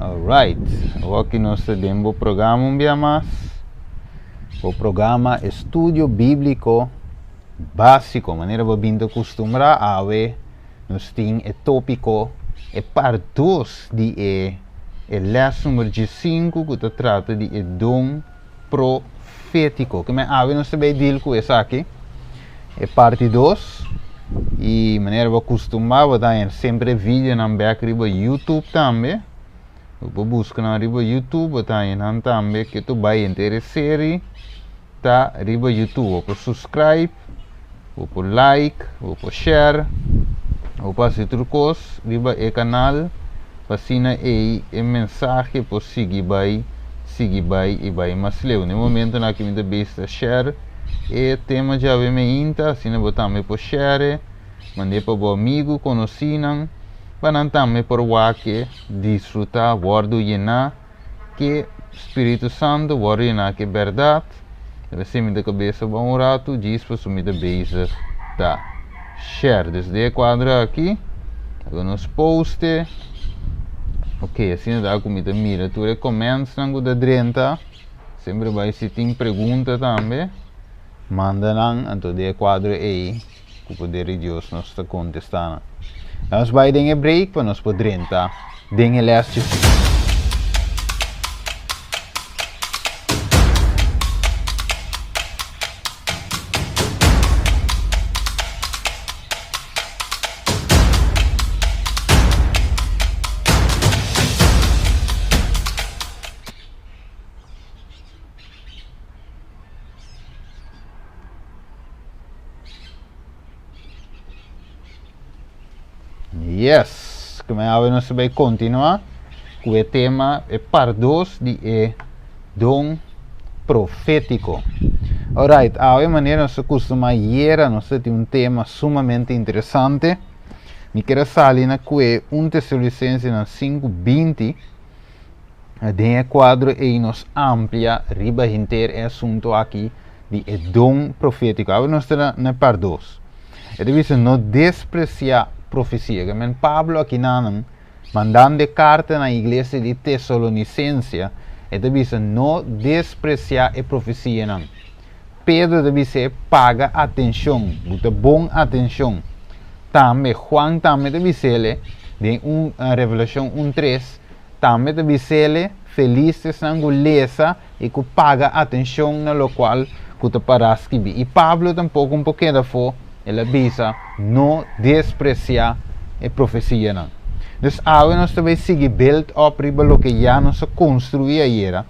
Alright, awor nos ta den bo programa un bia mas. Bo programa Estudio Bíbliko Básiko. Manera bo bin ta kustumbrá, awe nos tin e tópiko, e part dos di e e lès number 15 ku ta trata di e don profétiko. Ke men awe nos ta bai deal ku esaki, e parti dos. I manera bo kustumbrá, bo ta haña semper e videonan bèk riba YouTube tambe. Bo por buska nan riba YouTube, bo ta haña nan tambe ke tur bai henter e seri ta riba YouTube. Bo por subscribe, bo por like, bo por share, bo por hasi tur kos riba e kanal pa asina ei e mensahe por sigui bai, sigui bai i bai mas leu. Na e momentonan aki mi ta bes ta share e tema djawe meinta, asina bo tambe por share, mand'é pa bo amigu, konosínan, pa nan tambe por wak e, disfrutá, wòrdu yená ke Spiritu Santu, wòrdu yená ke bèrdat. Debe ser mi ta kabesa bo un ratu djis pasobra mi ta bezig ta share. Dus den e kuadro aki laga nos post e. Ok, asina ta ku mi ta mira tur e commentsnan ku ta drenta. Semper bai si tin pregunta tambe manda nan anto den e kuadro ei ku poder di Dios nos ta kontestá nan. Nos bai den e break pa nos por drenta den e lès dje. Yes, como awe nos ta bay continua cu e tema, e part 2 di e don profetico. Alright, awe manera nos ta costuma ayera nos ta tin un tema sumamente interesante. Mi kier a sali na cue 1 Tesalonicensenan 5:20. Den e kuadro ei nos amplia riba henter e asunto aki di e don profétiko. Awe nos ta na par dos. E ta bisa no despresiá profesia. Ke men Pablo akinanan mandando e karta na iglesia di Tesalonisensia, e ta bisa no despresiá e profesianan. Pedro ta bis'é paga atenshon, buta bon atenshon. Tambe Juan tambe ta bis'ele den un Revelashon un tres, Tambe ta bis'ele, Felis ta esnan ku lesa i ku paga atenshon na lokual ku ta pará skibí. I Pablo tampoko un por keda afó, el a bisa, No despresiá e profesianan. Dus awe nos ta bai sigui build up riba loke ya nos a konstruí ayera.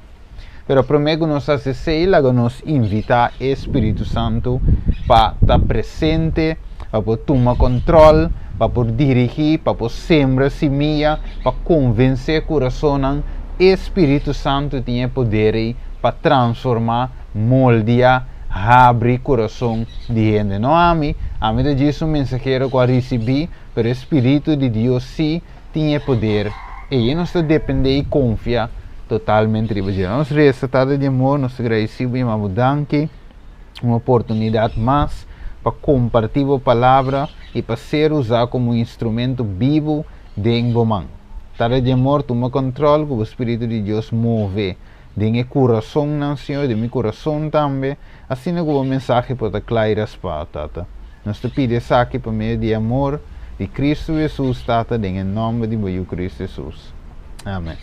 Pero promé ku nos hasi esei, laga nos invitá e Spiritu Santu pa ta presente, pa por tuma kòntròl, pa por dirigí, pa por sembra simia, pa konvensé kurasonnan. E Spiritu Santu tin e poder ei pa transformá, moldia, habri kurason di hende. No ami, ami ta djis un mensahero ku a risibí, pero e Spiritu di Dios sí tin e poder ei. Nos ta dependé i konfia totalmente riba dje. Nos resa, Tata di amor, nos ta gradisí bo i yama bo danki un oportunidat mas pa kompartí bo palabra i pa ser usá komo un instrumento bibu den bo man. Tata di amor, tuma kòntròl ku bo Spiritu di Dios move den e kurasonnan, Señor, den mi kurason tambe, asina ku bo mensahe por ta kla i raspá, Tata. Nos ta pidi esaki pa medio di e amor di Kristu Hesus, Tata, den e nòmber di bo Yu Kristu Hesus. Amen.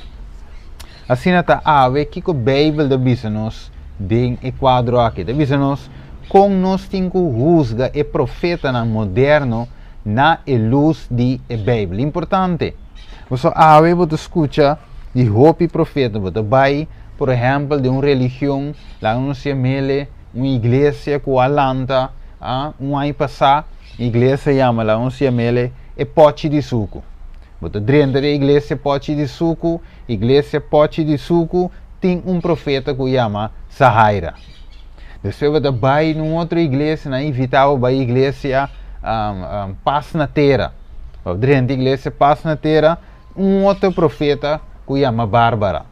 Asina ta awe, kiko Beibel ta bisa nos den e kuadro aki? Ta bisa nos kon nos tin ku husga e profetanan moderno na e lus di e Beibel. Importante! Pasobra awe bo ta skucha di hopi profeta, bo ta bai, por ehèmpel, den un religion, laga nos yam'ele un iglesia ku a lanta un aña pasá, iglesia yama, laga nos yam'ele e pòchi di suku. Bo ta drenta den iglesia pòchi di suku, iglesia pòchi di suku tin un profeta ku yama Sahaira. Despues bo ta bai na un otro iglesia, nan invitá bo bai iglesia Pas na Tera. Bo drenta iglesia Pas na Tera, un otro profeta ku yama Bárbara.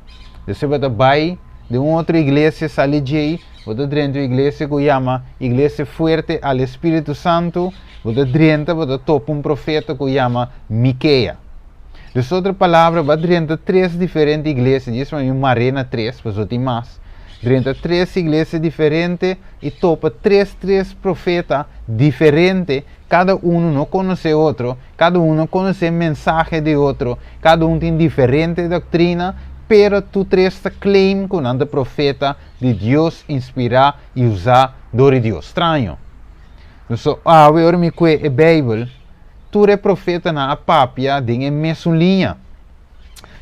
Despues bo ta bai den un otro iglesia sali djei, bo ta drenta un iglesia ku yama Iglesia Fuerte al Espíritu Santu, bo ta drenta bo ta topa un profeta ku yama Mikea. Dus otro palabra, bo a drenta tres diferente iglesia, djis mi mar'é na tres, pasobra tin mas. Drenta tres iglesia diferente i topa tres tres profeta diferente, kada unu no konosé otro, kada unu no konosé mensahe di otro, kada un tin diferente doktrina, pero tur tres ta claim ku nan ta profeta di Dios inspirá i usá dor di Dios. Straño. So awe ora mi kue e Beibel, tur e profetanan a papia den e mesun liña.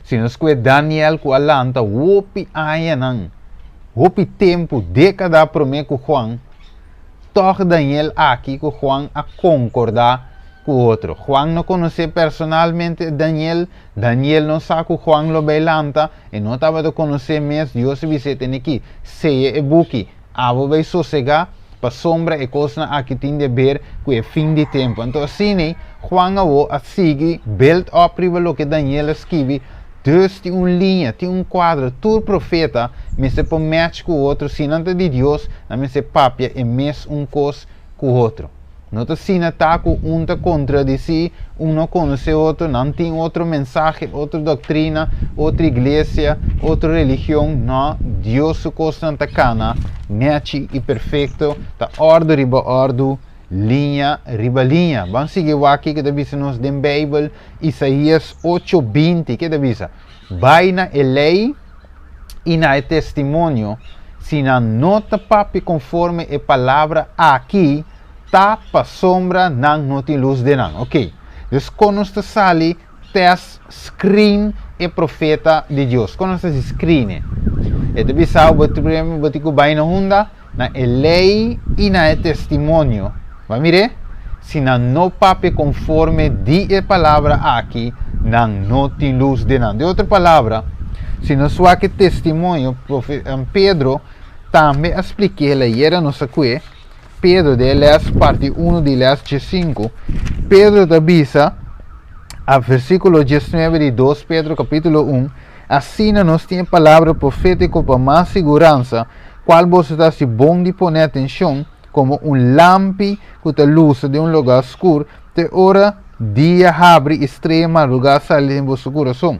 Si nos kue Daniel ku a lanta hopi añanan, hopi tempu, dékada promé ku Juan, tòg Daniel aki ku Juan a konkordá ku otro. Juan no konosé personalmente Daniel, Daniel no sa ku Juan lo bai lanta, e no tabata konosé mes, Dios a bis'é tene ki seya e buki. Abo bai sosegá, pasobra e kosnan aki tin di ber ku e fin di tempu. Anto asina, Juan awor a sigui build up riba loke Daniel a skibi. Dus tin un liña, tin un kuadro, tur profeta mester por match ku otro, si nan ta di Dios, nan mester papia e mes un kos ku otro. No ta asina ta ku un ta kontradisí, un no konosé otro, nan tin otro mensahe, otro doktrina, otro iglesia, otro religion. No, Dios su kosnan ta kana nèchi i perfekto, ta òrdu riba òrdu, liña riba liña. Ban sigui wak kiko ta bisa nos den Beibel, Isaías ocho 20, ke ta bisa? Bai na e lei i na e testimonio, si nan no ta papia konforme e palabra aki, ta pasobra nan no tin lus den nan. Ok, dus kon nos ta sali test screen e profeta di Dios? Kon nos ta hasi screen e? E ta bisa bo bo tin ku bai na unda? Na e lei i na e testimonio. Bo a mir'é? Si nan no papia konforme di e palabra aki, nan no tin lus den nan. Den otro palabra, si nos wak e testimonio, Pedro tambe a splik'é ayera nos a kue, Pedro den e lès parti unu di lès 15, Pedro ta bisa, a versíkulo 19 di 2 Pedro kapítulo 1, Asina nos tin e palabra profétiko pa mas siguransa, kual boso ta hasi bon di pone atenshon, komo un lampi ku ta lusa den un lugá skur te ora dia habri i strea madrugá sali den boso kurason.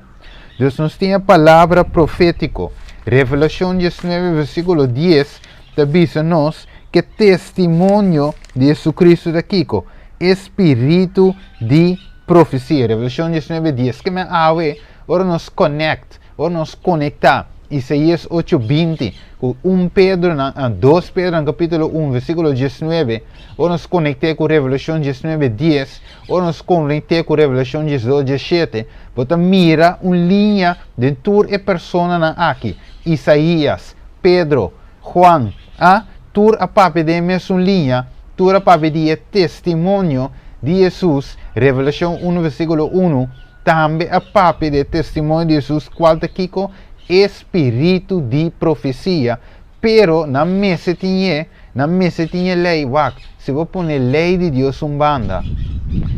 Dus nos tin e palabra profétiko. Revelashon 19 versíkulo 10 ta bisa nos ke testimonio di Hesukristu ta kiko? E spiritu di profesia. Revelashon 19 10. Ke men awe ora nos connect, ora nos konektá Isaías 8 20 ku 1 Pedro nan, 2 Pedro nan kapítulo 1 versíkulo 19, ora nos konekt'é ku Revelashon 19 10, ora nos konekt'é ku Revelashon 12 17, bo ta mira un liña den tur e personanan aki, Isaías, Pedro, Juan, a, tur a papia den e mesun liña, tur a papia di e testimonio di Hesus, Revelashon 1 versíkulo 1, Tambe a papia di e testimonio di Hesus kual ta kiko? E spiritu di profesia. Pero nan mester tin e, nan mester tin e lei. Wak, si bo pone lei di Dios un banda,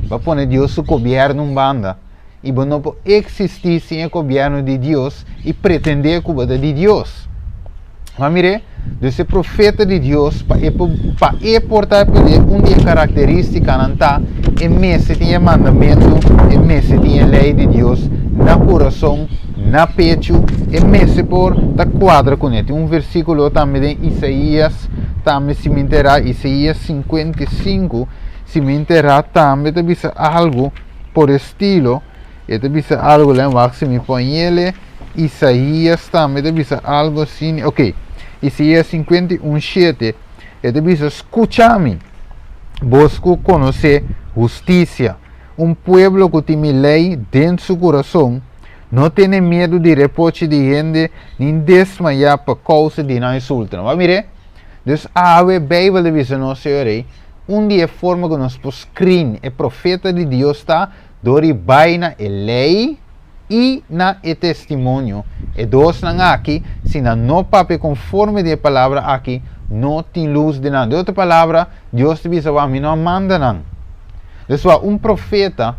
bo a pone Dios su gobièrnu un banda, i bo no por eksistí sin e gobièrnu di Dios i pretendé ku bo ta di Dios. Ma mir'é, dus e profeta di Dios, pa e por, pa e por ta e poder, un di e karakterístikanan ta, e mester tin e mandamentu, e mester tin e lei di Dios na kurason, na pechu, e mester por ta kuadra kuné. Tin un versíkulo tambe den Isaías, tambe si mi enterá, Isaías 55, si mi enterá tambe ta bisa algu por estilo, e ta bisa algu, lèn wak si mi pon yele. Isaías tambe ta bisa algo asina. Ok, Isaías 51, 7, e ta bisa, Skucha mi, bos ku konosé hustisia, un pueblo ku tin mi lei den su kurason, no tene miedu di reproche di hende, ni desmayá pa kousa di nan insultonan. Bo a mir'é? Dus awe Beibel ta bisa nos, señor rei, un di e forma ku nos por screen e profeta di Dios ta dor di bai na e lei, i na e testimonio. E dosnan aki, si nan no papia konforme di e palabra aki, no tin lus den nan. Den otro palabra, Dios ta bisa, Wak, mi no a manda nan. Dus wak, un profeta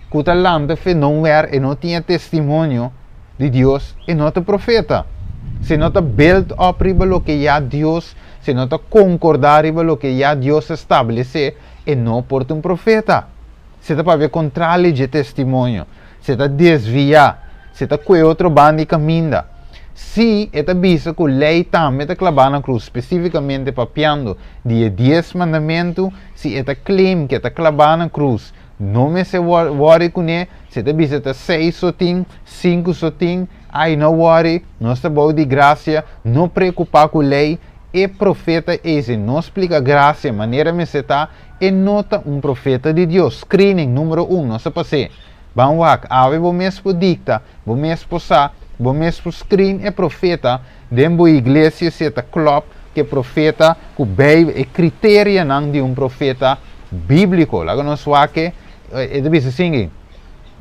ku ta lanta fe nowhere, e no tin e testimonio di Dios, e no ta profeta. Si no ta build up riba loke ya Dios, si no ta konkordá riba loke ya Dios a stablesé, e no por ta un profeta. Si ta papia kontrali dje testimonio. Si e ta desviá, si e ta kue otro banda di kaminda, si e ta bisa ku lei tambe ta klabá na krus, spesífikamente papiando di e Dies Mandamentu, si e ta claim ku e ta klabá na krus, no mester wòri kuné, si e ta bisa ta seis so tin, sinku so tin, ai no wòri, nos ta bou di grasia, no preokupá ku lei, e profeta ei si no splika grasia manera mester ta, E no ta un profeta di Dios. Screening numero un, nos a pas'é. Ban wak, awe bo mes por dicta, bo mes por sa, bo mes por screen e profeta den bo iglesia si e ta klop cu e profeta cu Bijbel, e criterianan di un profeta biblico. Laga nos wak e, e ta bisa asingui,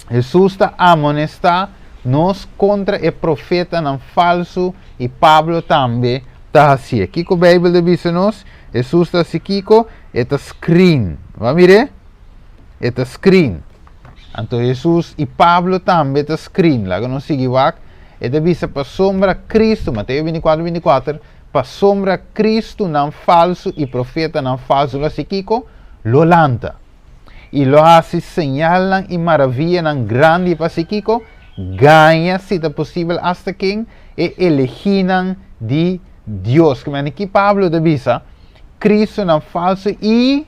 Jesus ta amonesta nos contra e profetanan falsu y Pablo tambe ta hacié. Kico Bijbel ta bisa nos? Hesus ta hasi kiko? E ta screen. Bo a mir'é? E ta screen. Anto Hesus i Pablo tambe ta screen. Laga nos sigui wak. E ta bisa pasobra Cristo, Mateo 24, 24, pasobra Cristonan falsu i profetanan falsu lo hasi kiko? Lo lanta. I lo hasi señalnan i maravianan grandi pa hasi kiko? Gaña, si ta posibel, asta ken? E elegínan di Dios. Ki manera ki Pablo ta bisa, Cristonan falsu i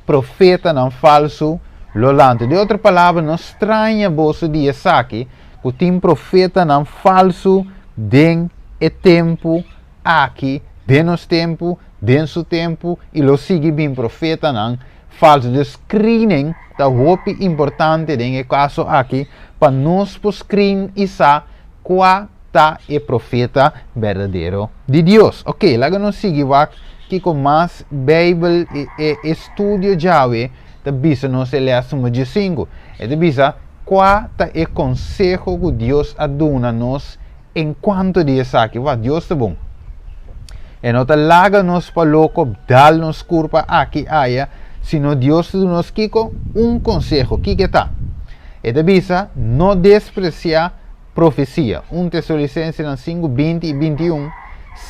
profetanan falsu lo lanta. Di otro palabra, no straña boso di esaki, ku tin profetanan falsu den e tempu aki, den nos tempu, den su tempu, i lo sigui bin profetanan falsu. Dus screening ta hopi importante den e kaso aki, pa nos por screen i sa kua ta e profeta berdadero di Dios. Ok, laga nos sigui wak kiko mas Bijbel e, e estudio djawe ta bisa nos e les numero 15. E ta bisa kua ta e konseho ku Dios a duna nos en kuanto di esaki. Wak, Dios ta bon. E no ta laga nos pa loko dal nos kurpa aki aya, sino Dios ta duna nos kiko? Un konseho. Kiko e ta? E ta bisa, no despresiá Profesia, 1 Tesalonicensenan 5, 20 i 21,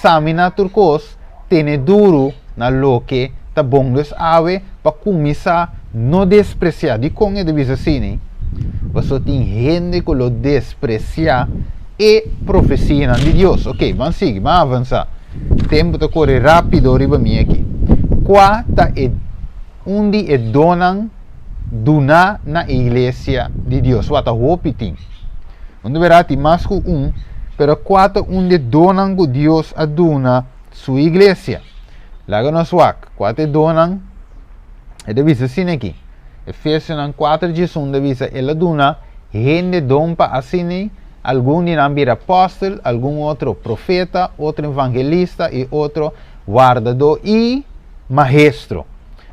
Saminá tur kos, tene duru na loke ta bon. Dus awe, pa kuminsá, no despresiá. Dikon e ta bisa asina? Pasobra tin hende ku lo despresiá e profesianan di Dios. Oke, ban sigui, ban avansá. Tempu ta kore rápido riba mi aki. Kua ta e un di e donnan duná na e iglesia di Dios? Wak, ta hopi tin. Un ta bira tin mas ku un, pero kua ta un di e donnan ku Dios a duna su iglesia? Laga nos wak, kua ta e donnan? E ta bisa asina aki, Efesionan 4 diesun ta bisa, El a duna hende don pa asina algun di nan bira apòstel, algun otro profeta, otro evangelista i otro wardadó i maestro.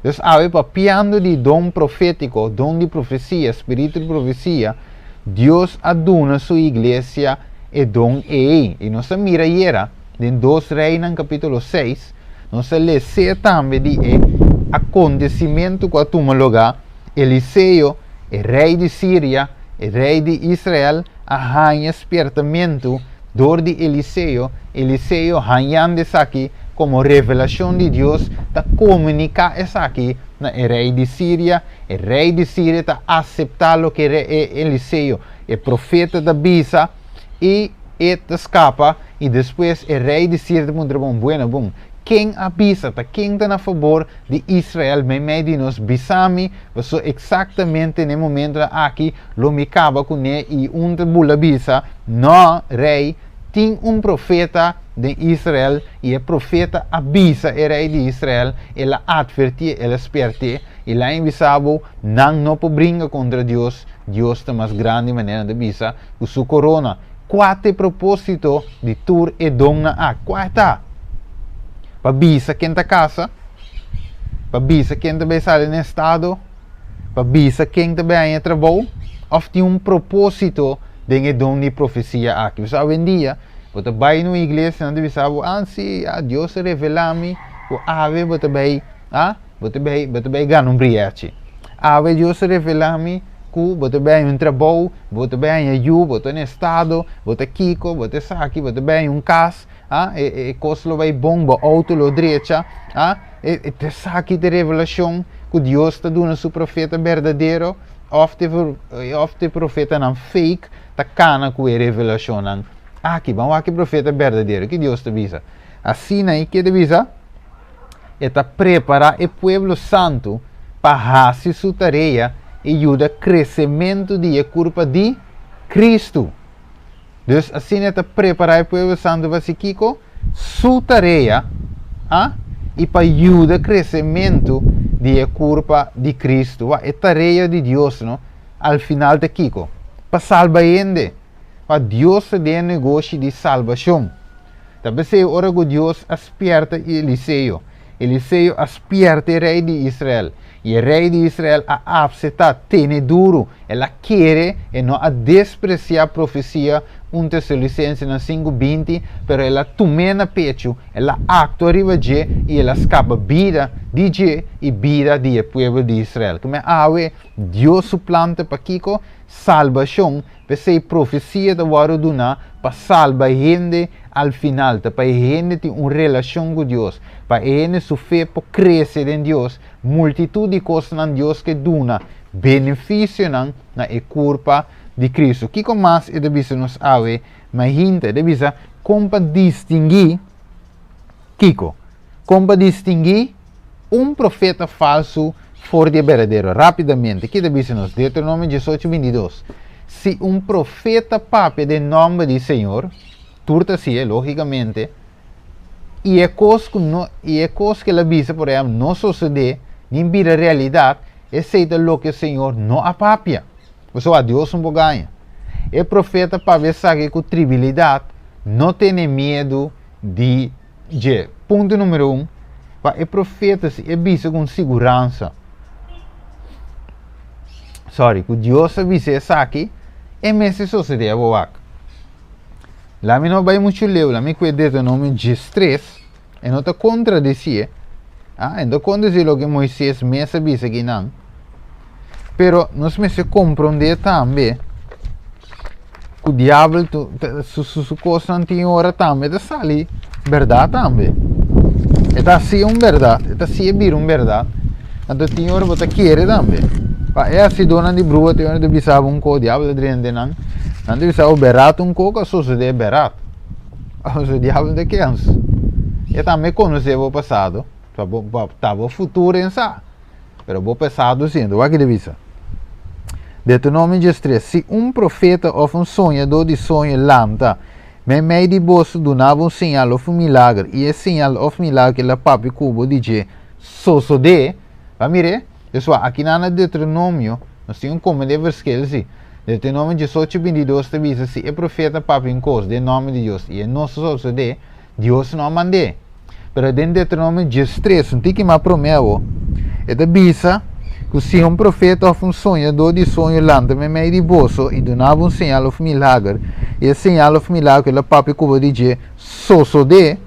Dus awe papiando di don profétiko, don di profesia, spiritu di profesia, Dios a duna su iglesia e don ei. I nos a mira ayera den Dos Reinan kapítulo 6, nos a les'é tambe di e akontesimentu ku a tuma lugá, Eliseo, e rei di Siria, e rei di Israel, a haña spiertamentu dor di Eliseo, Eliseo hañando esaki komo revelashon di Dios, ta komuniká esaki na e rei di Siria, E rei di Siria ta aseptá loke e Eliseo, e profeta, ta bisa i e ta skapa. I despues e rei di Siria ta puntra, Bon, bueno, bon, ken a bisa? Ta ken ta na fabor di Israel meimei di nos? Bisa mi, pasobra eksaktamente na e momentonan aki lo mi kaba kuné. I un ta bula bisa, Nò, rei, tin un profeta den Israel, i e profeta a bisa e rei di Israel, el a atvertié, el a spièrt'é. I lain bisa bo, nan no por bringa kontra Dios, Dios ta mas grandi, manera nan ta bisa, ku su korona. Kua ta e propósito di tur e donnan aki? Kua ta? Pa bisa ken ta kasa? Pa bisa ken ta bai sali na estado? Pa bisa ken ta bai haña trabou? Òf tin un propósito den e don di profesia aki? Pasobra awendia bo ta bai na un iglesia, nan ta bisa bo, ah si, ah Dios a revelá mi ku awe bo ta bai, ah. Bo ta bai, bo ta bai gana un brièchi. Awe Dios a revelá mi ku bo ta bai haña un trabou, bo ta bai haña yu, bo ta na estado, bo ta kiko, bo ta esaki, bo ta bai haña un kas, ah, e, e, e kos lo bai bon, bo outo lo drecha, ah, e, e ta esaki ta e revelashon ku Dios ta duna su profeta berdadero. òf te òf te profetanan fake ta kana ku e revelashonnan aki. Ban wak e profeta berdadero. Ki Dios ta bisa? Asina i ke ta bisa? E ta prepará e pueblo santu pa hasi su tarea i yuda kresementu di e kurpa di Kristu. Dus asina e ta prepará e pueblo santu pa hasi kiko? Su tarea, a i pa yuda kresementu di e kurpa di Kristu. Wak, e tarea di Dios, no, al final ta kiko? Pa salba hende. Wak, Dios ta den e negoshi di salbashon. Ta p'esei ora ku Dios a spièrta Eliseo, Eliseo a spièrta e rei di Israel, i e rei di Israel a apseptá, tene duru, el a kere, e no a despresiá profesia, 1 Tesalonisensenan 5, 20, pero el a tum'é na pechu, el a aktua riba dje, i el a skapa bida di dje i bida di e pueblo di Israel. Kome awe Dios su plan ta pa kiko? Salbashon. P'esei profesia ta wòrdu duná pa salba hende al final, ta pa e hende tin un relashon ku Dios, pa e hende su fe por krese den Dios. Multitut di kosnan Dios ke duna benefisionan na e kurpa di Kristu. Kiko mas e ta bisa nos awe mainta? E ta bisa kon pa distinguí kiko? Kon pa distinguí un profeta falsu for di e berdadero? Rápidamente, ki ta bisa nos? Deuteronomio 18, 22. Si un profeta papia den nòmber di Señor, tur ta hasié, lógikamente, i e kos ku no, i e kos ku el a bisa, por ehèmpel, no sosodé, ni bira realidat, esei ta loke Señor no a papia. Pasobra Dios no por gaña. E profeta papia esaki ku tribilidat, no tene miedu di Dje, punto numero un, pa e profeta si e bisa ku un siguransa, sorry, ku Dios a bisa esaki, e mester sosodé abo wak. La mi no bai muchu leu, la mi kue Deuteronomio 13, e no ta kontradesié, ah, e no ta kontradesí loke Moises mes a bisa kinan, pero nos mester komprondé tambe ku diabel tu su su kosnan tin ora tambe ta sali bèrdat tambe. E ta hasi un bèrdat, e ta hasi e bira un bèrdat. Anto tin ora bo ta kere tambe. Pa e hasidónan di bruha tin ora ta bisa bo un kos, diabel ta drenta den nan, nan ta bisa bo bèrdat un kos ku a sosodé bèrdat. Pasobra diabel no ta kens. E tambe konosé bo pasado, ta bo futuro en sa. Pero bo pesado si, enton wak di bisa. Deuteronomio 13, Si un profeta of un soñadó di soño lanta meimei di boso duna bo un señal of un milager, i e señal of milager ku el a papia ku bo di dje sosodé, ba mir'é? Des wak, akinan na Deuteronomio, nos tin un komende verschil si. Deuteronomio 18, 22 ta bisa, Si e profeta papia un kos den nòmber di Dios i e no sosodé, Dios no a mand'é. Pero den Deuteronomio 13, un tiki mas promé awo, e ta bisa ku si un profeta òf un soñadó di soño lanta meimei di boso i duna bo un señal òf milager, i e señal òf milager ku el a papia ku bo di dje sosodé,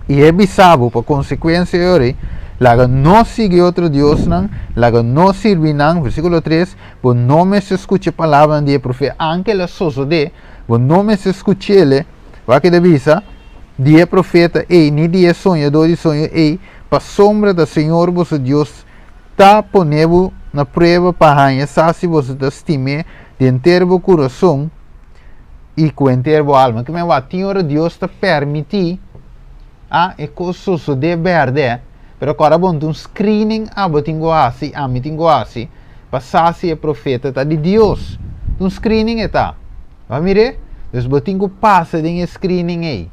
i e bisa bo pa konsekuensia e ora ei, Laga no sigui otro diosnan, laga no sirbi nan, versíkulo 3, bo no mester skucha e palabranan di e profeta, anke el a sosodé, bo no mester skuch'el, Wak e ta bisa, Di e profeta ei ni di e soñadó di soño ei, pasobra ta Señor boso Dios ta pone bo na prueba pa haña sa si boso ta stim'é di henter bo kurason i ku henter bo alma. Kimen wak, tin ora Dios ta permití a e kos sosodé bèrdè, pero kòrda bon, ta un screening abo tin ku hasi, ami tin ku hasi, pa sa si e profeta ta di Dios. Ta un screening e ta. Bo a mir'é? Dus bo tin ku pasa den e screening ei.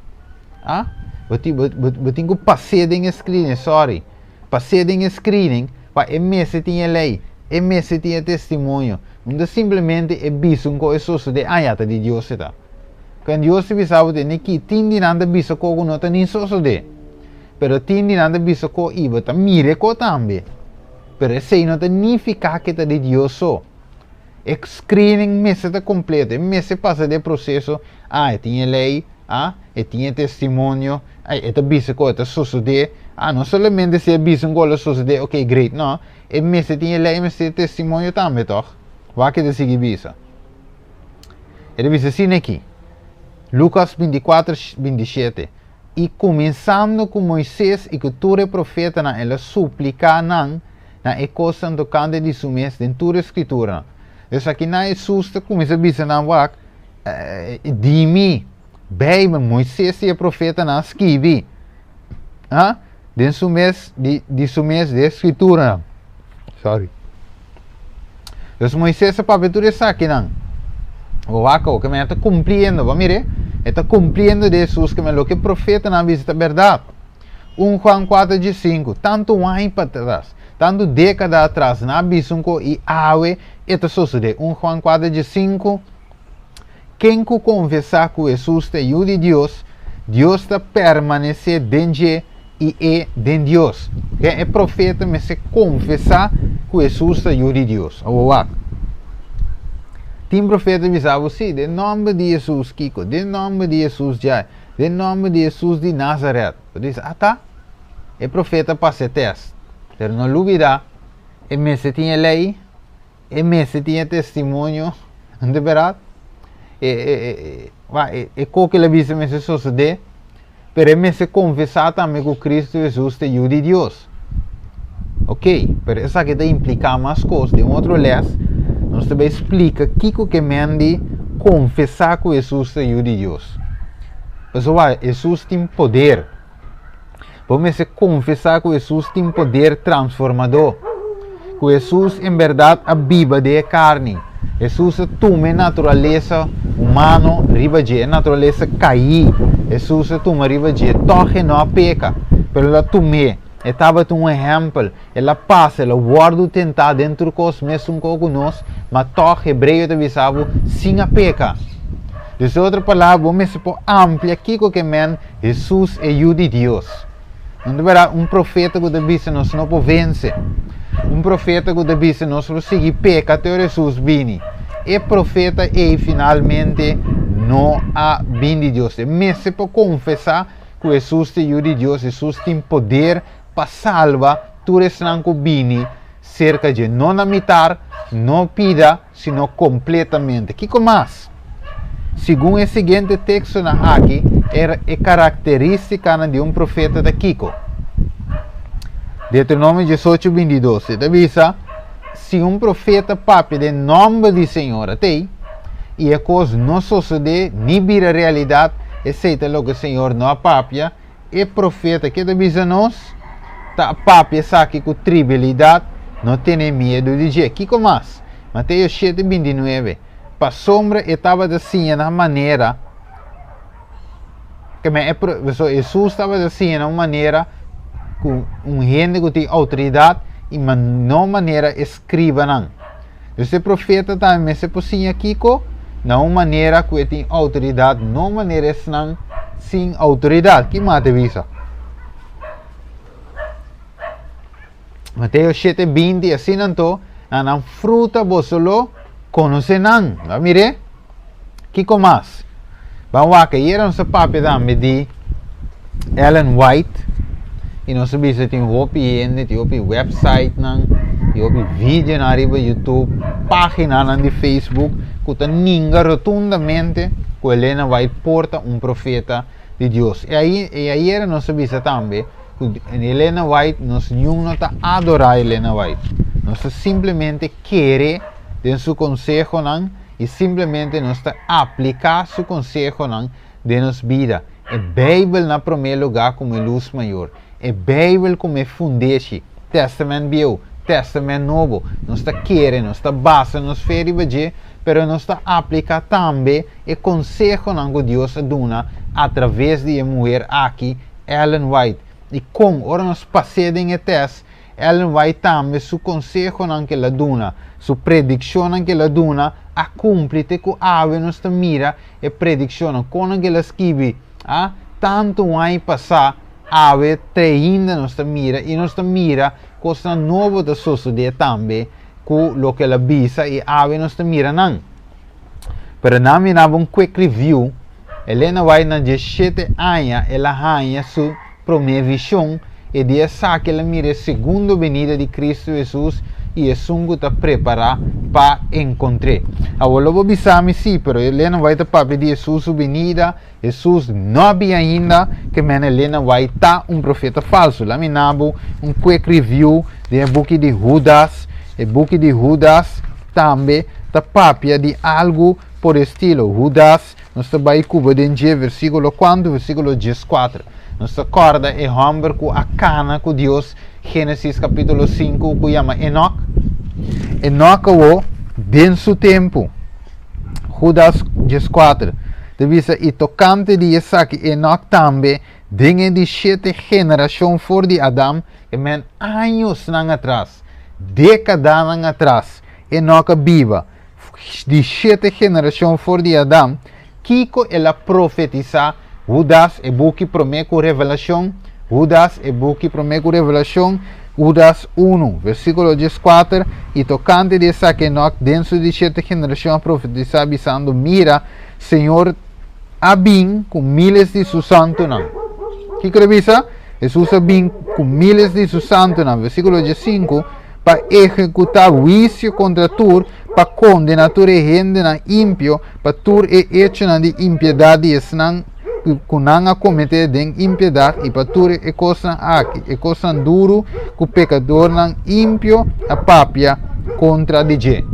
Ah? Bo tin, bo, bo, bo tin ku pas'é den e screening, sorry. Pas'é den e screening pa e mester tin e lei, e mester tin e testimonio. No ta simplemente e bisa un kos e sosodé, ah ya ta di Dios e ta. Kuen Dios ta bisa bo tene ki, tin di nan ta bisa kos ku no ta ni sosodé. Pero tin di nan ta bisa kos i bo ta mira e kos tambe. Pero esei no ta nifiká ku e ta di Dios so. E screening mester ta completo, e mester pasa den e proceso, ah, e tin e ley, ah, e tin e testimonio, ah, e ta bisa cu e ta sosode, ah, no solamente si e bisa un cos lo sosode, ok, great, no, e mester tin e ley, e mester tin e testimonio tambe, toch? Wak e ta sigui bisa. E ta bisa asina aki, Lucas 24, 27, I cuminsando cu Moises i cu tur e profetanan, el a suplica nan, na e kosnan tokante di su mes den tur e Skrituranan. Dus akinan Hesus ta kuminsá bisa nan, Wak, di mi, Beibel, Moises i e profetanan a skibi, ha, den su mes, di, di su mes den e Skrituranan. Sorry. Dus Moises a papia tur esakinan. Bo wak awor, ke men ta kumpliendo, bo a mir'é? E ta kumpliendo di Hesus, ke men loke profetanan a bisa ta bèrdat. 1 Juan 4 dje 5, tantu aña patras, tantu dékada atras, nan a bisa un ko i awe e ta sosodé. 1 Juan 4 dje 5, Ken ku konfesá ku Hesus ta e Yu di Dios, Dios ta permanesé den dje i e den Dios. Ken e profeta mester konfesá ku Hesus ta Yu di Dios? Awor wak. Tin profeta bisa bo, Sí, den nòmber di Hesus kiko, den nòmber di Hesus djai. Den nòmber di Hesus di Nazaret. Bo ta bisa, Ata, e profeta pasa e tèst. Pero no lubidá, e mester tin e lei, e mester tin e testimonio, no ta bèrdat? E, e, e, e, e kos ku el a bisa mester sosodé, pero e mester konfesá tambe ku Kristu Hesus ta e Yu di Dios. Ok, pero esaki ta impliká mas kos. Den otro lès, nos ta bai splika kiko ke men di konfesá ku Hesus ta Yu di Dios. Pasobra Hesus tin poder. Bo mester konfesá ku Hesus tin poder transformadó. Ku Hesus en bèrdat a biba den e karni. Hesus a tuma e naturalesa humano riba dje, e naturalesa kaí. Hesus a tuma riba dje. Tòg e no a peka, pero el a tum'é. E tabata un ehèmpel. El a pasa, el a wòrdu tentá den tur kos mesun kos ku nos, ma tòg Hebreo ta bisa bo, sin a peka. Dus den otro palabra, bo mester por amplia kiko ke men Hesus e Yu di Dios. No ta bèrdat un profeta ku ta bisa nos no por vense. Un profeta ku ta bisa nos lo sigui peka te ora Hesus bini. E profeta ei finalmente no a bin di Dios. E mester por konfesá ku Hesus ta e Yu di Dios, Hesus tin poder pa salba tur esnan ku bini serka dje, no na mitar, no pida, sino kompletamente. Kiko mas? Segun e siguiente tekstonan aki, e karakterístikanan di un profeta ta kiko? Deuteronomio 18, 22, e ta bisa, Si un profeta papia den nòmber di Señor, atei, i e kos no sosodé ni bira realidat, esei ta loke Señor no a papia, e profeta ke ta bisa nos, ta papia esaki ku tribilidat, no tene miedu di dje. Kiko mas? Mateo 7, 29, Pasobra e tabata siña na manera, ke men e so Hesus tabata siña na un manera ku un hende ku tin outoridat i ma no manera e skribanan. Dus e profeta tambe mester por siña kiko? Na un manera ku e tin outoridat, no manera esnan sin outoridat. Ki mate bisa? Mateo 7, 20, Asina anto, na nan fruta boso lo konosé nan. Ba mir'é? Kiko mas? Ban wak, ayera nos a papia tambe di Ellen White i nos a bisa tin hopi hende, tin hopi websitenan, tin hopi videonan riba YouTube, paginanan di Facebook ku ta ninga rotundamente ku Elena White por ta un profeta di Dios. I ai, i ayera nos a bisa tambe ku Elena White, nos niun no ta adorá Elena White. Nos ta simplemente kere den su konsehonan i simplemente nos ta apliká su konsehonan den nos bida. E Beibel na promé lugá komo e lus mayor. E Beibel komo e fundeshi, Tèstamènt Bieu, Tèstamènt Nobo. Nos ta kere, nos ta basa nos fe riba dje, pero nos ta apliká tambe e konsehonan ku Dios a duna atraves di e muher aki, Ellen White. I kon, ora nos pas'é den e tèst, Ellen White tambe su konsehonan ku el a duna, su predikshonnan ku el a duna a kumpli te ku awe nos ta mira e predikshonnan. Konan ku el a skibi a tantu aña pasá awe te ainda nos ta mira i nos ta mira kosnan nobo ta sosodé tambe ku loke el a bisa i awe nos ta mira nan. Pero nan mi naba un quick review, Elena White na 17 aña el a haña su promé vishon, e di esaki el a mira e segundo benida di Kristu Hesus i esun ku ta prepará pa enkontr'é. Awor lo bo bisa mi, Sí, pero Elena White ta papia di Hesus su binida, Hesus no a bin ainda, ke men Elena White ta un profeta falsu. La mi na bo un quick review den e buki di Hudas. E buki di Hudas tambe ta papia di algu por estilo. Hudas, nos ta bai kuba den dje versíkulo kuantu? Versíkulo 14. Nos ta kòrda e hòmber ku a kana ku Dios, Génesis kapítulo 5, ku yama Enok. Enok awo den su tempu. Hudas 14 ta bisa, I tokante di esaki Enok tambe, den e di shete generashon for di Adam, e men añosnan atras, dékadanan atras, Enok a biba, di shete generashon for di Adam, kiko el a profetisá? Hudas, e buki promé ku Revelashon, Hudas, e buki promé ku Revelashon, Hudas 1, versíkulo 14, I tokante di esaki Enok den su di shete generashon a profetisá, bisando, Mira, Señor a bin ku miles di su santunan. Kiko ta bisa? Hesus a bin ku miles di su santunan, versíkulo 15, pa ehekutá huisio kontra tur, pa kondená tur e hendenan impio pa tur e echonan di impiedat di esnan ku nan a kometé den impiedat i pa tur e kosnan aki, e kosnan duru ku pekadornan impio a papia kontra di dje.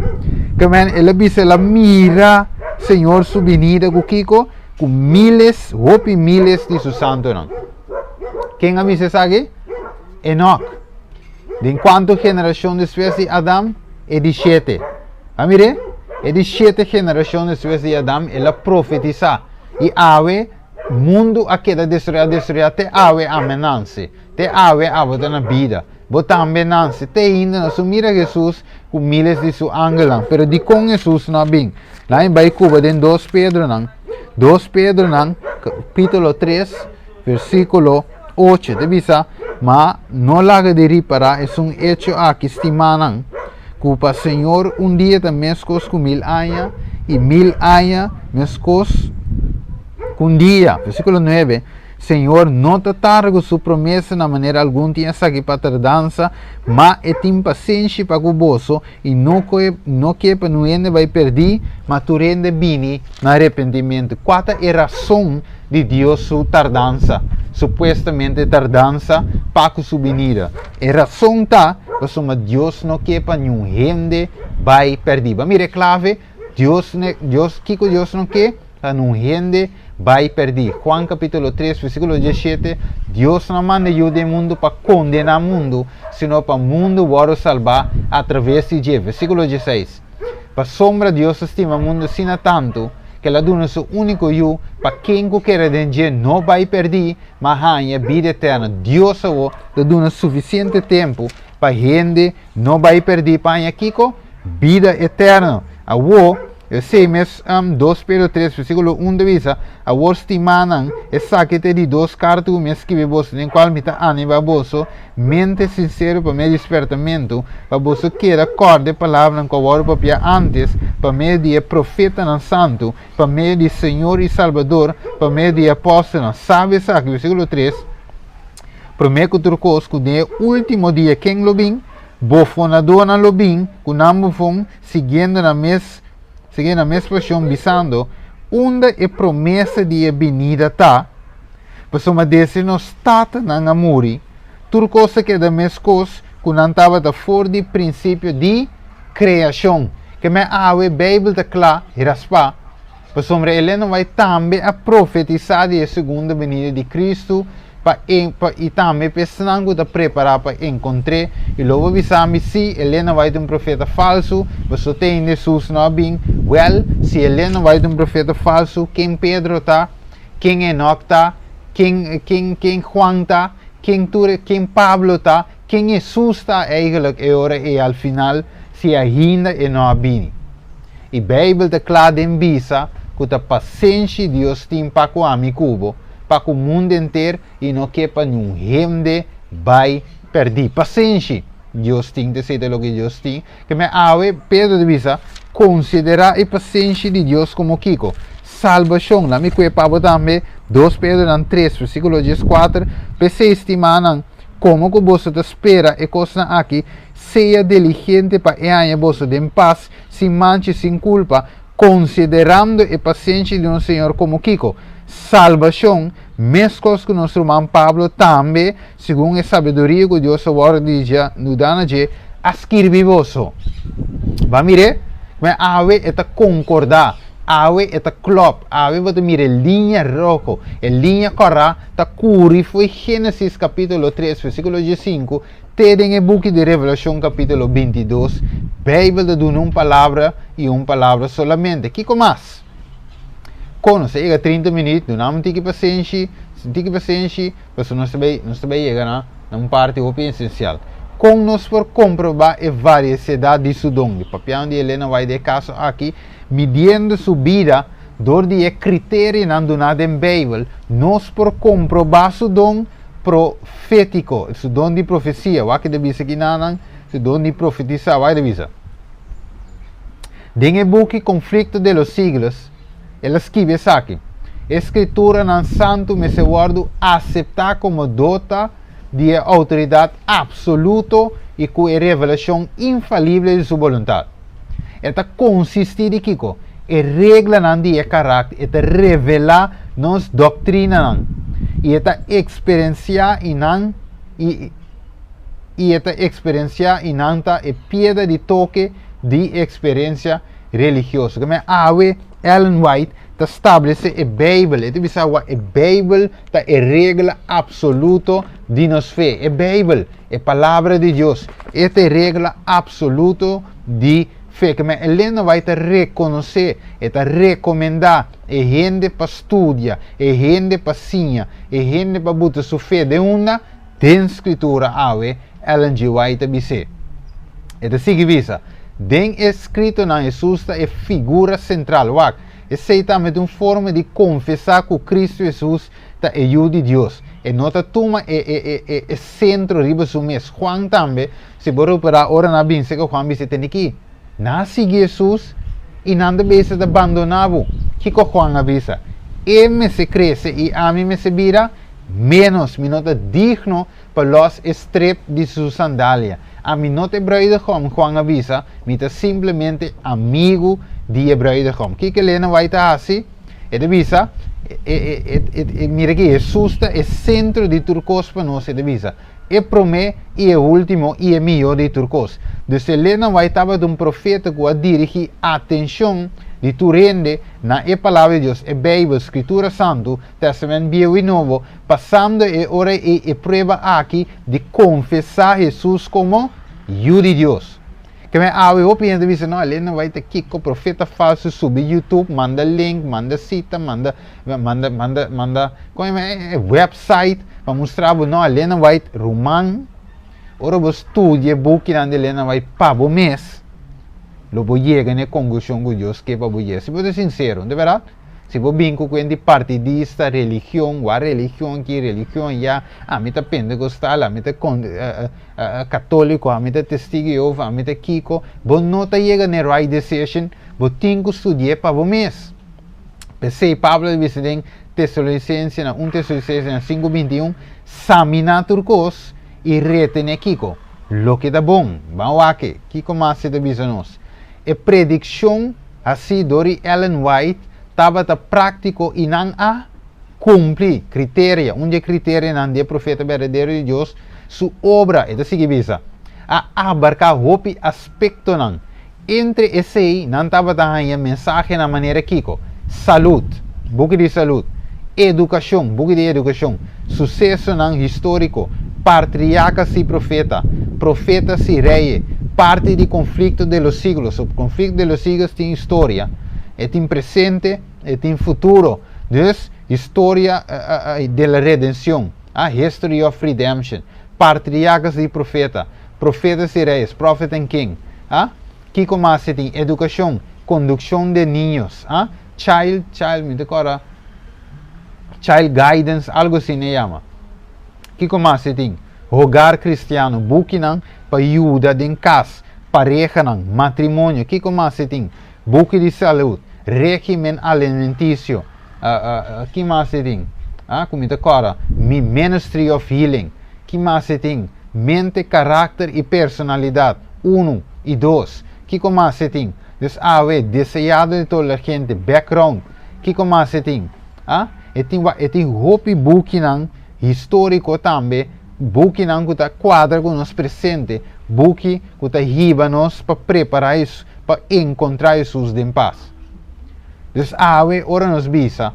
Kemen el a bisa el a mira Señor su binida ku kiko? Ku miles, hopi miles di su santunan. Ken a bisa esaki? Enok. Den kuantu generashon despues di Adam? E di shete. A mir'é? E di shete generashon despues di Adam, el a profetisá. I awe, mundu a keda destruí, destruí, te awe ami a nanse. Te awe abo ta na bida. Bo tambe nanse. Te ainda nos a mira Hesus ku miles di su angelnan. Pero dikon Hesus no a bin? Laat mi bai kuba den 2 Pedronan. 2 Pedronan, kapítulo 3, versíkulo 8. Ta bisa, Ma no laga di ripará esun echo aki, stimánan, ku pa Señor un dia ta meskos ku mil aña, i mil aña meskos ku un dia. Versíkulo 9, Señor no ta tarda ku su promesa na manera algun tin esaki pa tardansa, ma e tin pasenshi pa ku boso, i no koe no ke pa nun hende bai perdí, ma tur hende bini na arepentimentu. Kua ta e rason di Dios su tardansa, supuestamente tardansa pa ku su binida? E rason ta pasobra Dios no ke pa niun hende bai perdí. Bo a mira e klave? Dios, Dios, kiko Dios no ke? Pa niun hende bai perdí. Juan kapítulo 3, versíkulo 17, Dios no a manda Yu den mundu pa kondená mundu, sino pa mundu wòrdu salbá atraves di dje. Versíkulo 16, Pasobra Dios a stima mundu asina tantu, ku el a duna su úniko Yu, pa ken ku kere den dje no bai perdí, ma haña bida eterno. Dios awor ta duna sufisiente tempu pa hende no bai perdí pa haña kiko? Bida eterno. Awor, Esei mes 2 Pedro 3 versíkulo 1 ta bisa, Awor stimánan, esaki ta e di dos karta ku mi a skibi boso, den kual mi ta animá boso mente sinsero pa medio di spertamentu, pa boso keda kòrda e palabranan ku a wòrdu papiá ántes pa medio di e profetanan santu, pa medio di Señor i Salbador, pa medio di e apòstelnan. Sabi esaki, versíkulo 3, Promé ku tur kos, ku den e último dia ken lo bin? Bofonadónan lo bin ku nan bofon, siguiendo nan mes siguiendo nan mes pashon, bisando, Unda e promesa di e binida ta? Pasobra desde nos tatanan a muri, tur kos a keda meskos ku nan tabata for di prinsipio di kreashon. Ke men awe Beibel ta kla i raspá, pasobra Elena White tambe a profetisá di e segunda binida di Kristu, pa e pa i tambe pa esnan ku ta prepará pa enkontr'é. I lo bo bisa mi, Sí, Elena White un profeta falsu, pasobra te ainda Hesus no a bin. Wèl, si Elena White un profeta falsu, ken Pedro ta? Ken Enok ta? Ken ken ken Juan ta? Ken tur e ken Pablo ta? Ken Hesus ta eigenlijk e ora ei al final, si ainda e no a bini? I Beibel ta kla den bisa ku ta pasenshi Dios tin pa ku ami ku bo, pa ku mundu henter i no ke pa niun hende bai pèrdí. Pasenshi Dios tin, ta esei ta loke Dios tin. Ke men awe Pedro ta bisa, Konsiderá e pasenshi di Dios komo kiko? Salbashon. Laat mi kue pa bo tambe 2 Pedronan 3 versíkulo 14, P'esei, stimánan, komo ku boso ta spera e kosnan aki, Sea diligente pa e haña boso den pas, sin mancha i sin kulpa, konsiderando e pasenshi di nos Señor komo kiko? Salbashon, meskos ku nos ruman Pablo tambe, segun e sabiduria ku Dios a wòrdu di dje duda na dje, a skirbi boso. Bo a mir'é? Kuma awe e ta konkordá, awe e ta klòp, awe bo ta mira e liña roho, e liña kòrá ta kuri fo'i Génesis kapítulo tres, versíkulo diesinku, Te den e buki di Revelashon kapítulo 22, Beibel ta duna un palabra i un palabra solamente. Kiko mas? Kon nos ta yega 30 minüt, duna un tiki pasenshi, un tiki pasenshi, pasobra nos ta bai, nos ta bai yega na na un parti hopi esensial. Kon nos por komprobá e variesiedat di su don? Di papiando di Elena White den e kaso aki, midiendo su bida dor di e kriterionan duná den Beibel, nos por komprobá su don profétiko, su don di profesia. Wak ta bisa kinanan, su don di profetisá. Wak ta bisa. Den e buki Conflicto de los Siglos, el a skibi esaki, E Skrituranan Santu mester wòrdu aseptá komo dota di e outoridat apsoluto i ku e revelashon infalible di su boluntat. E ta konsistí di kiko? E reglanan di e karakter, e ta revelá nos doktrinanan i e ta eksperensiá i nan i i e ta eksperensiá i nan ta e piedra di toke di eksperensia religioso. Ke men awe Ellen White ta stablesé e Beibel, e ta bisa awa e Beibel ta e regla apsoluto di nos fe. E Beibel, e Palabra di Dios, e ta e regla apsoluto di fe. Ke men Elena White ta rekonosé, e ta rekomendá e hende pa studia, e hende pa siña, e hende pa buta su fe den unda? Den Skritura awe, Ellen G. White ta bis'é. E ta sigui bisa, Den e Skritonan Hesus ta e figura sentral. Wak, esei tambe ta un forma di konfesá ku Kristu Hesus ta e Yu di Dios. E no ta tuma e e e e sentro riba su mes. Juan tambe, si bo repará ora nan a binse ku Juan bisa tende ki, Nan a sigui Hesus i nan ta bisa ta bandoná bo. Kiko Juan a bisa? E mester krese i ami mester bira ménos. Mi no ta digno pa lòs e strep di su sandalia. Ami no ta e bruidegom, Juan a bisa, mi ta simplemente amigu di e bruidegom. Kiko Elena White ta hasi? E ta bisa, Mira aki, Hesus ta e sentro di tur kos pa nos, e ta bisa, e promé i e último i e mihó di tur kos. Dus Elena White tabata un profeta ku a dirigí atenshon di tur hende na e Palabra di Dios, e Beibel, Skritura Santu, Tèstamènt Bieu i Nobo, pasando e ora ei e prueba aki di konfesá Hesus komo Yu di Dios. Keme awe hopi hende ta bisa, no, Elena White ta kiko, profeta falsu, subi YouTube, manda link, manda sita, manda, manda, manda, manda, kon e e website pa mustra bo, no, Elena White, ruman, ora bo studia e bukinan di Elena White pa bo mes, lo bo yega na e konklushon ku Dios ke pa bo yega. Si bo ta sinsero, no ta bèrdat? Si bo bin ku kuent di partidista, religion, wak religion aki, religion ya, ami ta pentekostal, ami ta katoliko, ami ta testigo di Jehova, ami ta kiko, bo no ta yega na e right decision, bo tin ku studi'é pa bo mes. P'esei Pablo a bisa den Tesalonisensenan, un Tesalonisensenan 5:21, Saminá tur kos i retené kiko? Loke ta bon. Ban wak kiko mas e ta bisa nos. E predikshon Hasí dor di Ellen White tabata práktiko i nan a kumpli kriteria, un di e kriterianan di e profeta berdadero di Dios, su obra, e ta sigui bisa, a abarká hopi aspektonan. Entre esei nan tabata haña mensahenan manera kiko? Salud, buki di salud, edukashon, buki di edukashon, susesonan históriko, partriakas i profeta, profetas i reye, parti di konflikto de los siglos. So, konflikto de los siglos tin historia, e tin presente, e tin futuro. Dus, historia de la redension, ah, history of redemption, partriakas i profeta, profetas i reyes, prophet and king, ah, kiko mas e tin? Edukashon, kondukshon de niños, ah, child, child, mi ta kòrda, child guidance, algo asina e yama. Kiko mas e tin? Hogar cristiano, bukinan pa yuda den kas, parehanan, matrimonio. Kiko mas e tin? Buki di salud, regimen alimenticio. Ki mas e tin? Ah, ku mi ta kòrda, Mi Ministry of Healing. Ki mas e tin? Mente, karakter i personalidat, unu i dos. Kiko mas e tin? Dus awe, deseado di tur hende, background. Kiko mas e tin? Ah? E tin, e tin hopi bukinan históriko tambe, bukinan ku ta kuadra ku nos presente, buki ku ta hiba nos pa prepará pa enkontrá Hesus den pas. Dus awe, ora nos bisa,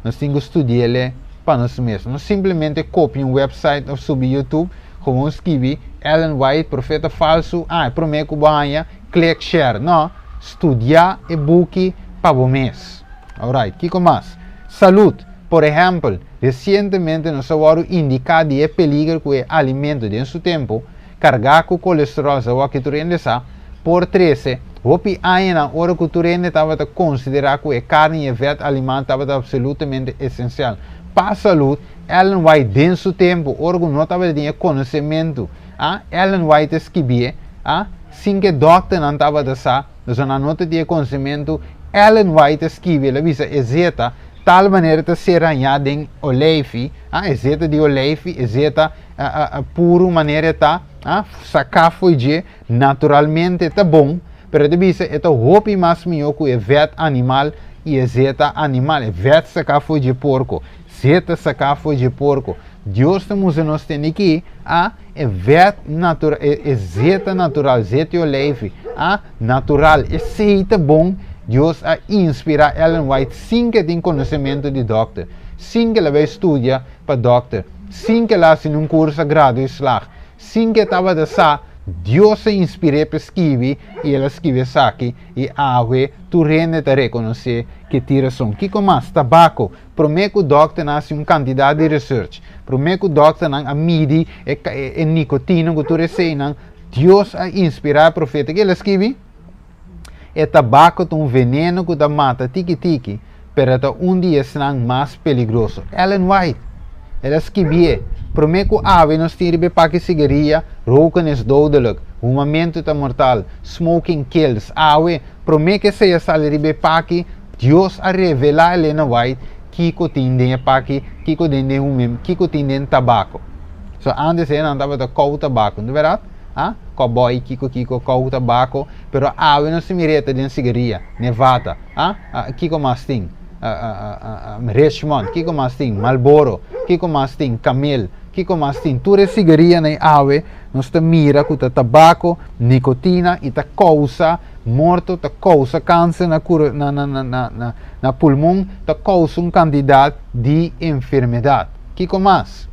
nos tin ku studia pa nos mes. No simplemente kopia un website òf subi YouTube, gewoon skirbi Ellen White, profeta falsu, ah, promé ku bo haña, click share. No, studia e buki pa bo mes. Alright, kiko mas? Salú. Por ehèmpel, resientemente nos a indiká di e peliger ku e alimento den su tempu, kargá ku kolesterol, sa ku tur hende sa, por 13, hopi aña ora ku tur hende tabata konsiderá ku e karni i vèt animal tabata apsolutamente esensial. Pa salú, Ellen White den su tempu, ora ku no tabatin konosementu, ah, Ellen White a skirbi, ah, sin ku dòkternan tabata sa, nan no tin konosementu, Ellen White a skirbi, el a bisa e zeta, tal manera ta ser hañá den oleifi, ah, e zeta di oleifi, e zeta a, a, puru manera ta, ah, saká for di naturalmente ta bon, pero ta bisa e ta hopi mas mihó ku e vèt animal i e zeta animal, e vèt saká for di porko, zeta saká for di porko. Dios ta mustra nos tin aki, ah, e vèt natural, e zeta natural, zeta di oleifi, ah, natural, esei ta bon. Dios a inspirá Ellen White sin ku e tin konosementu di dòkter, sin ku el a bai studia pa dòkter, sin ku el a hasi un kurso graduatie, sin ku e tabata sa, Dios a inspir'é pa skirbi i el a skirbi esaki i awe tur hende ta rekonosé ku e tin rason. Kiko mas? Tabako. Promé ku dòkter a hasi un kantidat di research, promé ku dòkter a midi e nikotina ku tur eseinan, Dios a inspirá e profeta ku el a skirbi. E tabako ta un venenu ku ta mata tiki-tiki, pero ta un di esnan mas peligroso. Ellen White, el a skirbi. Promé ku awe nos tin riba paki sigaria, roken is dodelijk, humamentu ta mortal, smoking kills. Awe, promé ku esei a sali riba paki, Dios a revelá Elena White kiko tin den paki, kiko tin den humamentu, kiko tin den tabako. So antes nan tabata kou tabako, no berdat? Ah, cowboy, kiko kiko, kou tabako, pero awe nos mira ta den sigaria, Nevada, ah, ah kiko mas tin? Richmond, kiko mas tin? Marlboro, kiko mas tin? Camel, kiko mas tin? Tur e sigarianan awe, nos ta mira ku ta tabako, nikotina i ta kousa morto, ta kousa kanser na, na, na, na, na, na, na pulmon, ta kousa un kantidat di enfermedat. Kiko mas?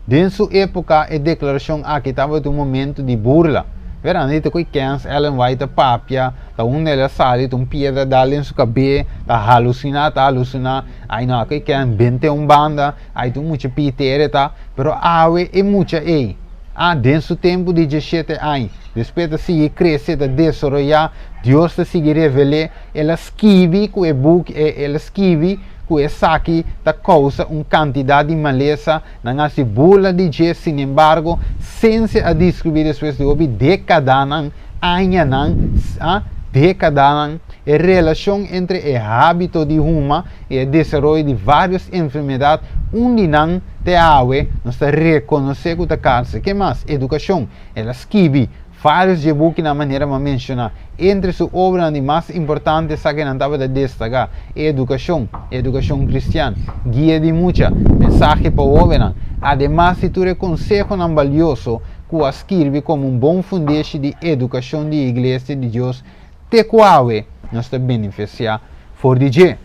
Den su époka, e deklarashon aki tabata un momento di burla. Vera, anita ku kens Ellen White papia, ta un el a sali, un piedra dal den su kabes, ta halusiná, ta halusiná. Ai no, ku ken bente un banda, ai tu mucha pitere ta, pero awe e mucha ei. Ah, den su tempu di 17 aña, despues ta sigui krese, ta desaroyá, Dios ta sigui revel'é, el a skirbi ku e buki, el a skirbi ku esaki ta kousa un kantidat di malesa, nan a hasi burla di dje, sin embargo, siensia a deskubrí despues di hopi dékadanan, añanan, ah, dékadanan, e relashon entre e hábito di huma i e desaroyo di vários enfermedat, un di nan te awe nos ta rekonosé ku ta kanser. Ke mas? Edukashon. El a skirbi vários di e bukinan manera m'a menshoná. Entre su obranan di mas importante esakinan tabata destaká Edukashon, Edukashon Kristian, Guia di Mucha, Mensahe pa Hóbennan. Ademas di tur e konsehonan balioso ku a skirbi komo un bon fundeshi di edukashon di Iglesia di Dios te ku awe nos ta benefisiá for di dje.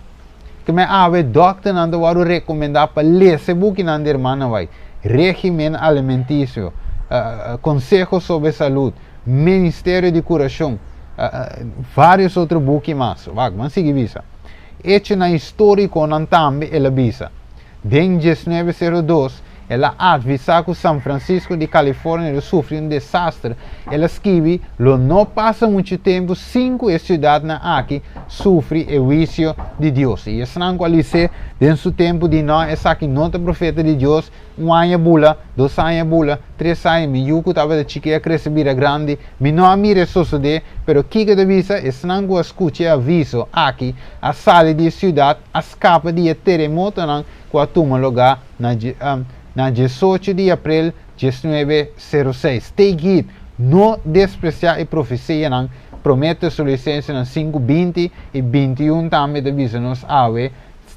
Keme awe dòkternan ta wòrdu rekomendá pa lesa e bukinan di Hermana White, Régimen Alimentisio, Konseho sobre Salud, Ministerio di Kurashon, vários otro buki mas. Wak, ban sigui bisa. Echonan histórikonan tambe el a bisa. Den 1902, el a avisá ku San Francisco di California lo sufri un desaster. El a skirbi, Lo no pasa muchu tempu sin ku e siudatnan aki sufri e huisio di Dios. I esnan ku a lis'é den su tempu di no, esaki no ta profeta di Dios, un aña bula, dos aña bula, tres aña, mi yu ku tabata chikí a krese bira grandi, mi no a mira e sosodé, pero kiko ta bisa? Esnan ku a skucha e aviso aki a sali di e siudat, a skapa di e teremotonan ku a tuma lugá na 18 di aprel. 1906. Take heed, no despresiá e profesianan. Promé Tesalonicensenan 5, 20 i 21 tambe ta bisa nos awe,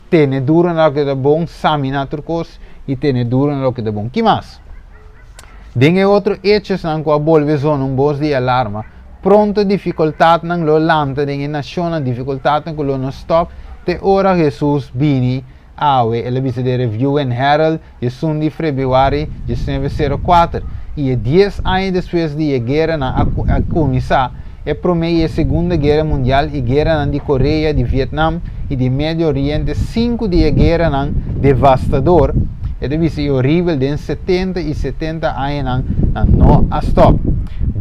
tene duro na loke ta bon, saminá tur kos i tene duro na loke ta bon. Ki mas? Den e otro echosnan ku a bolbe zona un bos di alarma, pronto difikultatnan lo lanta den e nashonnan, difikultatnan ku lo no stòp te ora Hesus bini. Awe, el a bisa den Review and Herald 11 di febrüari 1904, i e dies aña despues di e gueranan a kuminsá, e Promé i e Segunda Guera Mundial i gueranan di Korea, di Vietnam i di Medio Oriente, sinku di e gueranan devastador, e ta bisa i horibel den 70 i 70 añanan nan no a stòp.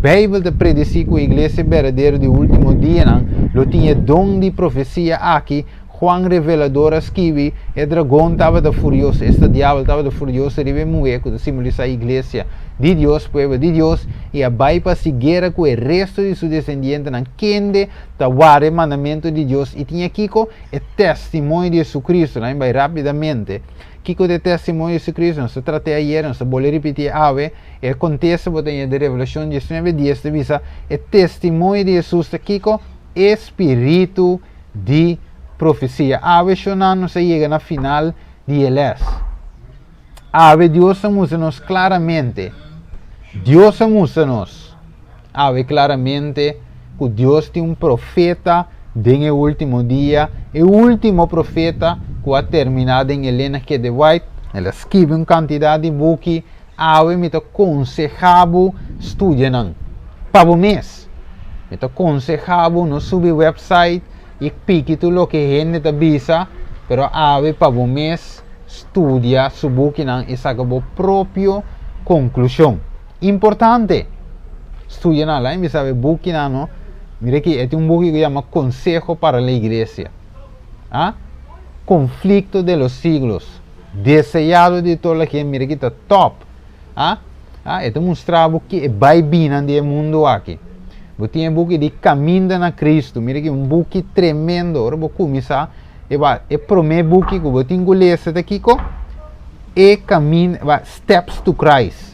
Beibel ta predesí ku e iglesia berdadero di último dianan lo tin e don di profesia aki. Juan Revelador a skibi, E dragon tabata furioso, esta diabel tabata furioso riba e muhé ku ta simbolisá iglesia di Dios, pueblo di Dios, i a bai pa hasi guera ku e resto di su desendientenan, kende ta warda e mandamentu di Dios i tin e kiko? E testimonio di Hesukristu. Laat mi bai rápidamente. Kiko ta e testimonio di Hesukristu? Nos ta trat'é ayera, nos ta bolbe ripitié awe. E kontesta bo ta haña den Revelashon 19, 10 ta bisa, E testimonio di Hesus ta kiko? E spiritu di profesia. Awe shonnan nos a yega na final di e les. Awe Dios a mustra nos klaramente, Dios a mustra nos awe klaramente ku Dios tin un profeta den e último dia, e último profeta ku a terminá den Elena G. de White. El a skibi un kantidat di buki. Awe mi ta konsehá bo studia nan pa bo mes. Mi ta konsehá bo no subi website i piki tur loke hende ta bisa, pero awe pa bo mes studia su bukinan i saka bo propio konklushon. Importante! Studia nan. Laga mi bisa bo e bukinan no. Mira aki, e tin un buki ku yama Consejo para la Iglesia. A Conflicto de los Siglos. Deseado di tur la hende, mira aki ta top. A A e ta mustra bo ki e bai binan di e mundu aki. Bo tin e buki di Kaminda na Kristu. Mira aki un buki tremendo. Ora bo kuminsá e ba e promé buki ku bo tin ku lesa ta kiko? E kamin ba Steps to Christ.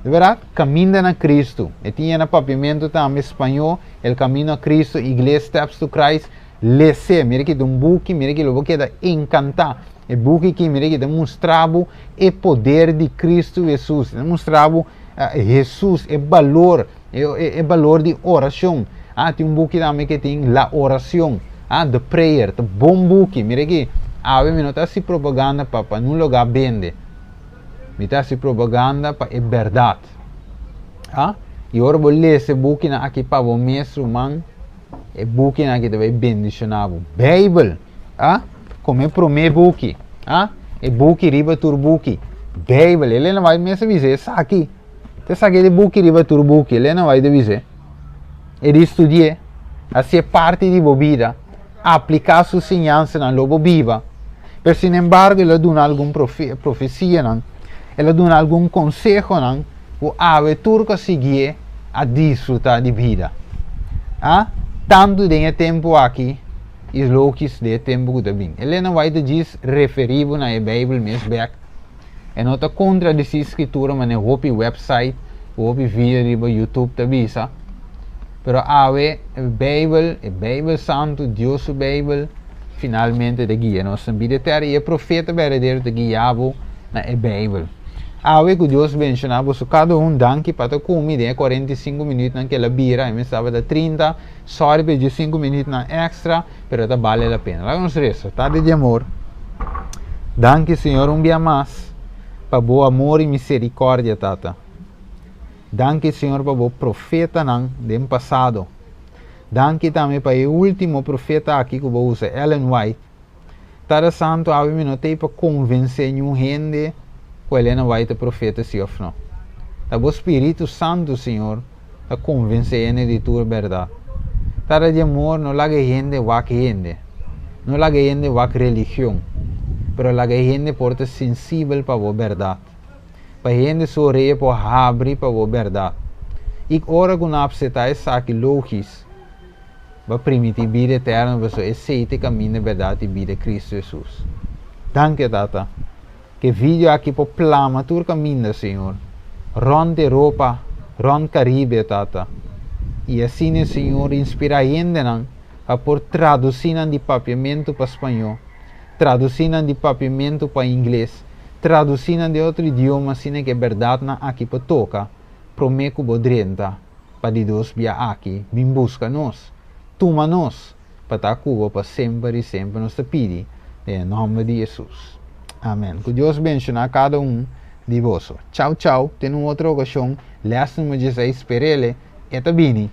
Di bèrdat? Kaminda na Kristu. E tin e na papiamentu tambe, spañó, El Camino a Cristo, ingles, Steps to Christ. Les'é. Mira aki ta un buki, mira aki lo bo keda enkantá. E buki aki, mira aki, ta mustra bo e poder di Kristu Hesus. E ta mustra bo Hesus, e balor, e balor di orashon. Ah, tin un buki tambe ke tin La Oracion, ah, The Prayer, ta bon buki. Mira aki, awe mi no ta hasi propaganda pa pa nun lugá bende. Mi ta hasi propaganda pa e bèrdat. Ah, i ora bo lesa e bukinan aki pa bo mes, ruman, E bukinan aki ta bai bendishoná bo. Beibel, a komo e promé buki, a e buki riba tur buki. Beibel, Elena White mes a bisa esaki. Ta esaki e buki riba tur buki, Elena White a bisa. E di studi'é, hasié parti di bo bida, apliká su siñansanan, lo bo biba. Pero sinembargo el a duna algun profesianan, el a duna algun konsehonan ku awe tur ku a siguié a disfrutá di bida. A Tantu den e tempu aki i lokis den e tempu ku ta bin. Elena White ta djis referí bo na e Beibel mes bèk. E no ta kontradisí Skritura manera hopi wèpsait ku hopi video riba YouTube ta bisa. Pero awe e Beibel, e Beibel Santu, Dios su Beibel, finalmente ta guia nos na bida eterno i e profeta berdadero ta guia bo na e Beibel. Awe ku Dios benshoná boso kada un, danki pa ta ku mi den e 45 minütnan ku el a bira, mi tabata 30, sòri pa e 15 minütnan èkstra, pero ta bale la pena. Laga nos resa. Tata di amor, danki Señor un bia mas pa bo amor i miserikòrdia, Tata. Danki Señor pa bo profetanan den pasado. Danki tambe pa e último profeta aki ku bo usa, Ellen White. Tata Santu, awe mi no t'ei pa konvensé niun hende ku Elena White ta profeta si òf no. Ta bo Spiritu Santu, Señor, ta konvensé hende di tur bèrdat. Tata di amor, no laga e hende wak hende. No laga e hende wak religion, pero laga e hende por ta sensibel pa bo bèrdat. Pa hende su orea por habri pa bo bèrdat. I ora ku nan apseptá esaki logis, Bo a primiti bida eterno pasobra esei ta e kaminda, bèrdat i bida, Kristu Hesus. Danki, Tata, ku e video aki por plama tur kaminda, Señor. Rònt Europa, rònt Karibe, Tata. I asina, Señor, inspirá hendenan pa por tradusí nan di papiamentu pa spañó, tradusí nan di papiamentu pa ingles, tradusí nan di otro idioma, asina ku e bèrdatnan aki por toka, promé ku bo drenta, pa di dos bia aki, bin buska nos, tuma nos, pa ta ku bo pa semper i semper nos ta pidi, den nòmber di Hesus. Amèn. Ku Dios bendishoná kada un di boso. Chau chau, te un otro okashon, lès number 16, sper'é, e ta bini.